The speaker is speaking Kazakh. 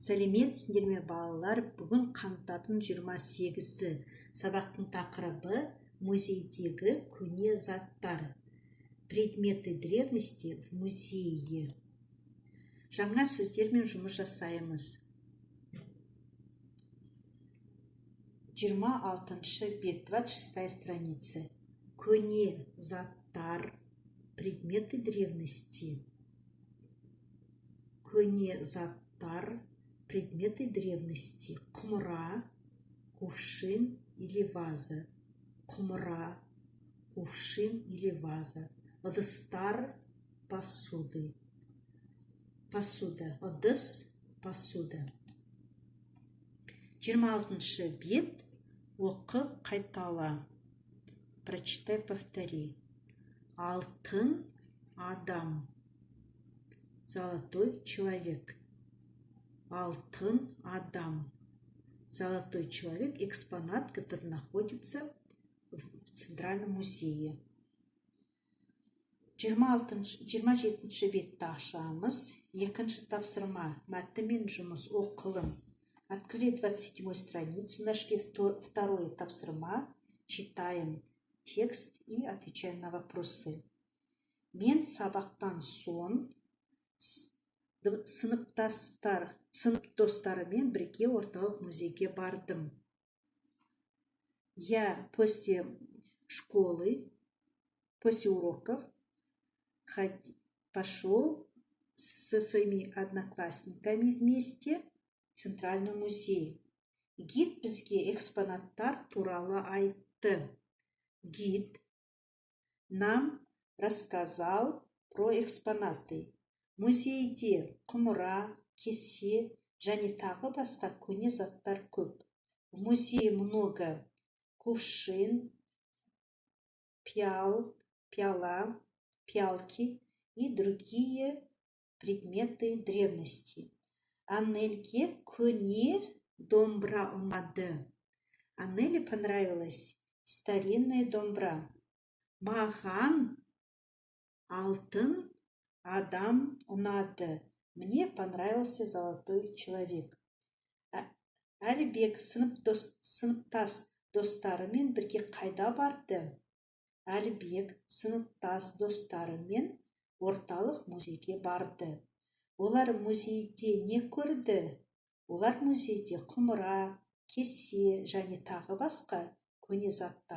Сәлеметсіңдер ме, балалар! Бүгін қаңтардың 28-і. Сабақтың тақырыбы: музейдегі көне заттар, предметы древности в музее. Жаңа сөздермен жұмыс жасаймыз. 26-бет, 26-я страница. Көне заттар, предметы древности. Көне заттар, предметы древности. Құмыра, кувшин или ваза. Құмыра, кувшин или ваза. Ыдыстар, посуды. Посуда, ыдыс, посуда. 26-бет. Оқы, қайтала. Прочитай, повтори. Алтын адам, золотой человек. Алтын адам. Золотой человек – экспонат, который находится в Центральном музее. 27-ші бетті ашамыз. Екінші тапсырма: мәтінмен жұмыс, оқылым. Открыли 27 страницу, нашли второе тапсырма, читаем текст и отвечаем на вопросы. Мен сабақтан соң сыныптастар, сынып достарымен бірге орталық музейге бардым. Я после школы, после уроков пошел со своими одноклассниками вместе в Центральный музей. Гид бізге экспонаттар туралы айтты. Гид нам рассказал про экспонаты. Музейде құмыра, кесе және тағы басқа көне заттар көп. В музее много кувшин, пиал, пиала, пиалки и другие предметы древности. Анельге көне домбыра ұнады. Анеле понравилась старинная домбра. Маған алтын адам ұнады. Мне понравился золотой человек. Әлібек сыныптас достарымен бірге қайда барды? Әлібек сыныптас достарымен орталық музейге барды. Олар музейде не көрді? Олар музейде құмыра, кесе және тағы басқа көне заттар